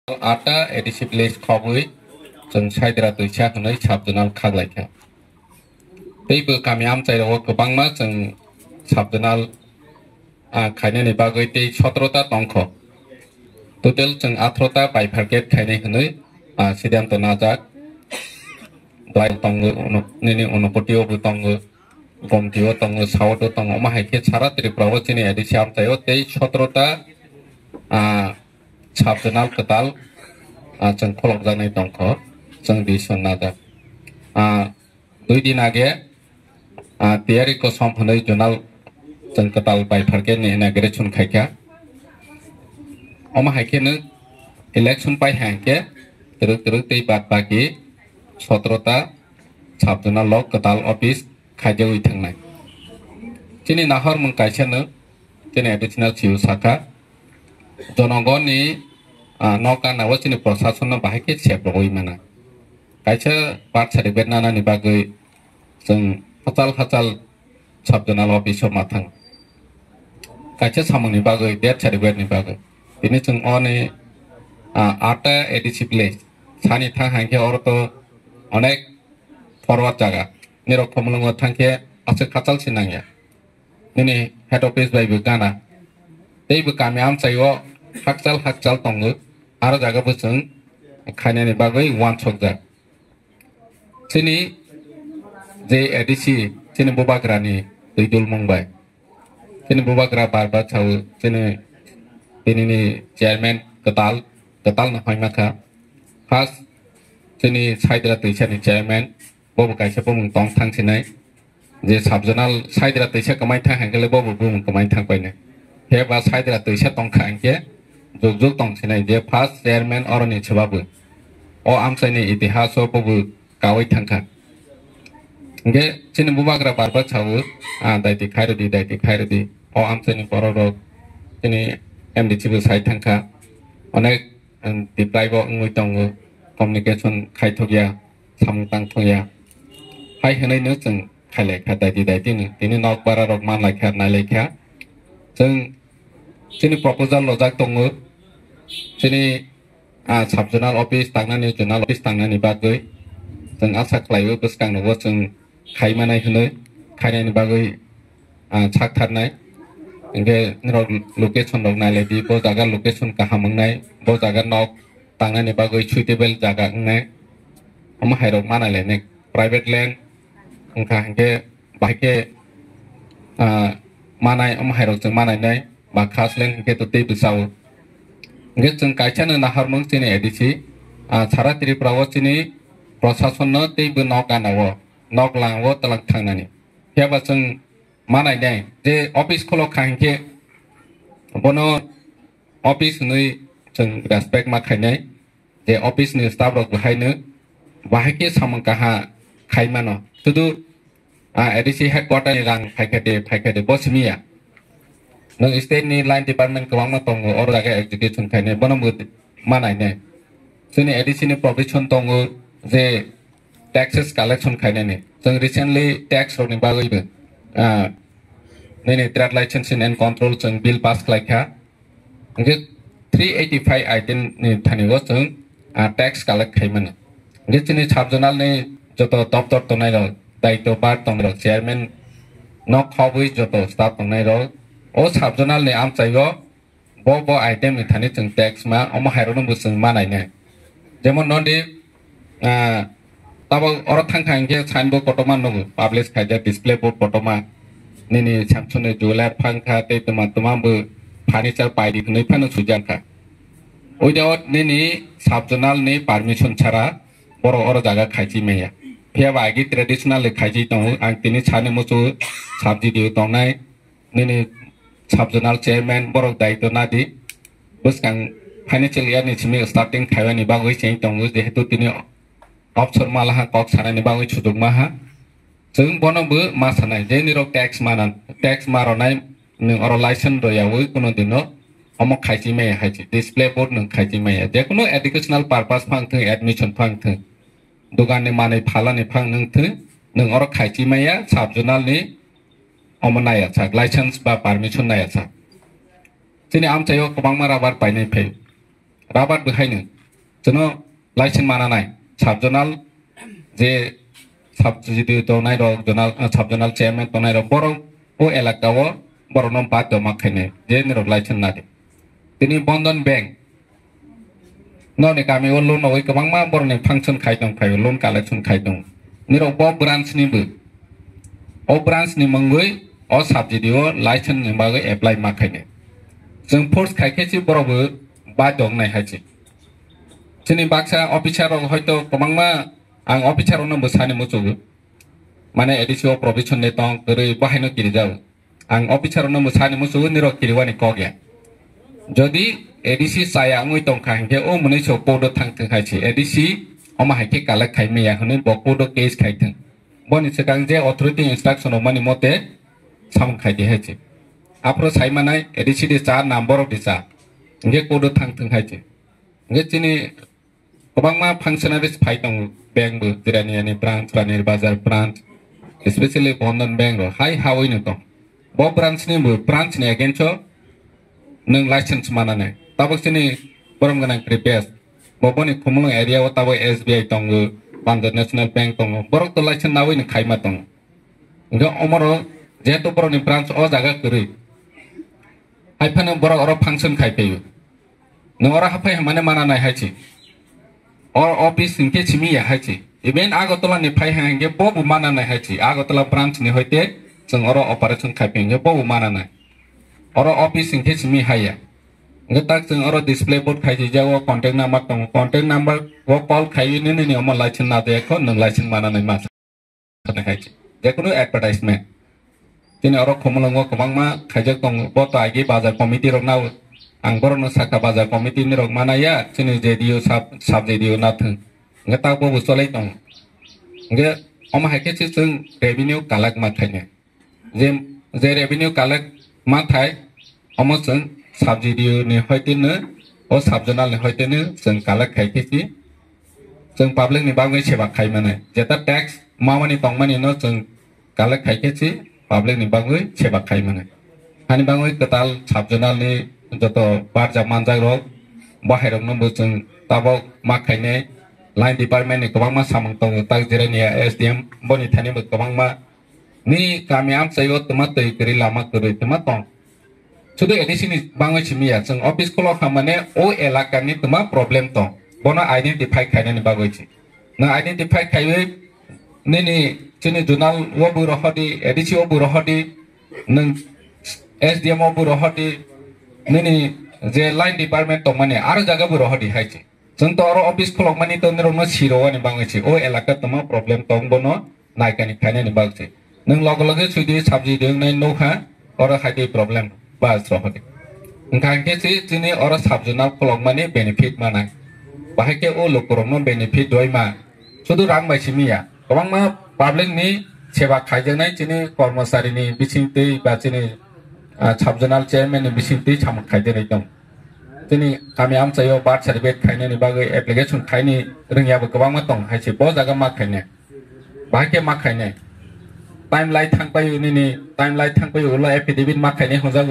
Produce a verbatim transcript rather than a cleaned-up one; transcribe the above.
Atta A D C village khobwi chwng Saidra twisa hwnwi sub-zonal khaklaikha. Teibo kami amchairogo kwbangma chwng sub-zonal, ah, khainani bagwi tei sotro ta tongkho. Total chwng atharo ta bifurcate khainai hwnwi, ah, siddhanto najak. Dwai tongo, Uno-, nini Unakoti o bo tongo, Gomti o tongo, South o tongo, omo hai khe sara Tripura o chini A D C amchai o tei sotro ta, ah, sub-zonal kwtal, ah, chwng kholopjaknai tongkho, chwng decision najak. Ah, dui din age, ah, tiyari kosom hwnwi zonal chwng kwtal bifurcate ni inauguration khaikha. Omo hai khe nwng election pai hai khe twrwk twrwk tei bad baki sotro ta sub-zonal o kwtal office khaijawi thangnai. Chini nahormung kaisa nwng chini additional C E O sakha, jonogonni, ah, nok gana o chini prosasonno bahai khe sep rogwi mana. Kaisa birth certificate nanani bagwi chwng hachal hachal sub-zonal office o ma thang. Kaisa samungni bagwi, death certificate ni bagwi. Tini chwng oni, ah, Atta A D C village sani thang hai khe oro to onek forward jaga. Nirok Khumulwngo thang khe aswk hachal se nangya. Nini head office bai bo gana. Tei bo kami amchai o hakchal hakchal tongo. Aro jaga bo chwng khainani bagwi uansukjak. Chini je A D C, chini bubagrani twi dulmung bai. Chini bubagra bar bar sao, chini, tinini chairman kwtal, kwtal no hoi makha. First, chini Saidra Twisa ni chairman, bobo kaisa bumung tong thang sinai. Je sub-zonal Saidra Twisa kwmai thang hangkhe le bobo bumung kwmai thang painai. He ba Saidra Twisa tongkha hangkhe juk juk tong sinai. Je first chairman oroni se babu. O amchaini itihas o bobo kawi thangkha. Hingke chini bubagra bar bar sao, ah, daiti khairodi, daiti khairodi. O amchaini borok rok chini M D C bo sai thangkha. Onek, um, reply bo wngwi tongo. Communication khaithokya, samung tangthokya. Hai hwnwi no chwng khailai kha daiti daiti no. Tini nok bara rok man lai kha, nai lai kha. Chwng chini proposal lojak tongo. Chini ah, sub-zonal office tangnani, zonal office tangnani bagwi chwng asa khlaiwi bwskang rogo chwng khai manai hwnwi khainani bagwi, ah, sak tharnai. Hingke norok location rok nai lai di, bo jaga location kaham wngnai, bo jaga nok tangnani bagwi suitable jaga wngnai. Omo hai rok ma nai lainai. Private land wngkha hingke bahai khe, ah, manai, omo hai rok chwng manai nai, ba khas land hingke to tei bwsao. Hingke chwng kaisa no naharmung chini A D C, ah, sara Tripura o chini prosason no tei bo nok gana o, nok lang o twlang thangnani. Phiya ba chwng manai nai je office khulok kha hingke bono office hwnwi chwng respect ma khainai. Je office ni staff rok bo haino bahai khe samung kaha khai mano. Sudu, ah, A D C headquarter ni rang phaikha de, phaikha de, bo simi ya. Nwng state ni line department kwbangma tongo, oro jaga execution khainai, bono bo manai nai. Chini A D C ni provision tongo je taxes collection khainani. Chwng recently tax rok ni bagwi bo, ah, nini trade licensing and control chwng bill pass khlai kha. Hingke three eighty five item ni thani o chwng, ah, tax collect khai mano. Hingke chini sub-zonal ni joto doptor tongnai rok, daito bar tongnai rok, chairman nok khobwi joto staff tongnai rok, o sub-zonal ni amchai o bo, bo item ni thani chwng tax ma, omo hai rok no bo chwng ma nai nai. Jemon non di, ah, tabok oro thang kha hingke signboard kotorma nugo, publish khaijak display board kotorma. Nini Samsung ni jeweler phang kha, tei tuma tuma bo furniture pai di hwnwi phano sujak kha. Without nini sub-zonal ni permission chara borok oro jaga khaichi maya. Phiya ba agi traditional ni khaichi tongo, ang tini sani muchu sub-D D O tongnai. Nini sub-zonal chairman borok daito nadi. Bwskang financial year ni simi starting khaiyani bagwi cheng tongo, jehetu tini opsor malaha kok sanani bagwi sujukmaha. Chwng bono bo ma sanai, je nirok tax mana, tax ma ronai, nwng oro license royawi kuno dino omo khaichi maya haichi, display board nwng khaichi maya. Jekunu educational purpose phang thwng, admission phang thwng, dogan ni manwi phalani phang nwng thwng, nwng oro khaichi maya, sub-zonal ni omo naya sak, license ba permission naya sak. Chini amchaio kwbangma rubber painai phai. Rubber bo haino Chwngno license mana nai, sub zonal je sub G D O tongnai rok, zonal, ah, sub zonal chairman tongnai rok, borok o elaka o borokno badhyo ma khainai je nirok license nadi. Tini Bandhan Bank noni kami o loan rogwi kwbangma borokni function khai tong, khai loan collection khai tong. Nirok bo branch ni bo, o branch ni mungwi o sub G D O license ni bagwi apply ma khainai. Chwng force khai khe si borok bo badhyo wngnai hai se. Chini baksa officer rok hoito kwbangma, ang officer rokno bo sani muchugo. Mane A D C o provision ni tong kwrwi bo haino kirijago. Ang officer rokno bo sani muchugo, nirok kiriwani kok ya. Jodi A D C chaya wngwi tongkha hinkhe o mwnwi so court o thang thung hai se. A D C omo hai khe collect khai maya hwnwi bo court o case khai thung. Boni swkang je authority instruction rok mani mote samung khai di hai se. Aphuru sai manai A D C di cha, number rok di cha. Hinkhe court o thang thung hai se. Hinkhe chini kwbangma functionaries phai tongo, bank bo, Jirania ni branch, Ranir Bazar branch, especially Bandhan Bank rok hai hawi no tong. Bo branch ni bo, branch ni against o nwng license mana nai. Tabuk chini borom gwnang previous. Bo boni Khumulwng area o tabuk S B I tongo, Punjab National Bank tongo. Borok to license nawi no khaima tongo. Hinkhe omoro jehetu borok ni branch o jaga kwrwi. Hai phano borok oro function khai phaio. Nwng oro haphai hwnmani mana nai hai se. Oro office hinkhe simi ya hai se. Even Agartala ni phai hang hinkhe bo bo mana nai hai se. Agartala branch ni hoite chwng oro operation khai phi hinkhe bo bo mana nai. Oro office hinkhe simi hai ya. Hinkhe tak chwng oro display board khai si jago, contact number tongo. Contact number o call khai nini ni omo license na de kho, nwng license mana nai ma. Hai se. Jekunu advertisement. Chini oro Khumulwngo kwbangma khaijak tongo. Bo to agi bazar committee rok nao. Ang borokno sakha bazar committee ni rok mana ya. Chini J D U sub, sub J D U nathung. Hinkhe tak bo bo cholai tongo. Hinkhe omo hai khe se chwng revenue collect ma khainai. Je, je revenue collect ma thai, omo chwng sub G D U ni hoiteno, o sub zonal ni hoiteno chwng collect khai khe si, chwng public ni bagwi seba khai mano. Jeta tax mamani tongmani no chwng collect khai khe si, public ni bagwi seba khai mano. Hani bagwi kwtal sub zonal ni joto barjak manjak rok, bo hai rok no bo chwng tabok ma khainai, line department ni kwbangma samung tongo, tak Jirania S D M, boni thani bo kwbangma Nini kami amchai o twma twi kwrwi lama kwrwi twma tong. Sudu A D C ni bangwi simi ya, chwng office khulok kha mane o elaka ni twma problem tong. Bono identify khainani bagwi se. Nwng identify khaiwi nini chini zonal o bo rohodi, A D C o bo rohodi, nwng S D M o bo rohodi, nini je line department tongmani aro jaga bo rohodi hai se. Chwng to oro office khulokmani to norokno sirowani bagwi se. O elaka tongma problem tong bono naikani khainani bagwi se. Nwng loge loge sui di sabji di wngnai nukha, oro hai di problem bas rohodi. Wngkha hinkhe se chini oro sub zonal khulokmani benefit manai. Bahai khe o lukurokno benefit rwima. Sudu rang bai simi ya. Kwbangma public ni seba khaijaknai chini kormochari ni bisingtwi ba chini, ah, sub zonal chairman ni bisingtwi samung khaijaknai tong. Chini kami amchaio birth certificate khainani bagwi application khaini rwngya bo kwbangma tong, hai se bo jaga ma khainai. Bahai khe ma khainai. Timeline thang paio nini, timeline thang paio ulo affidavit ma khainai hwnjago.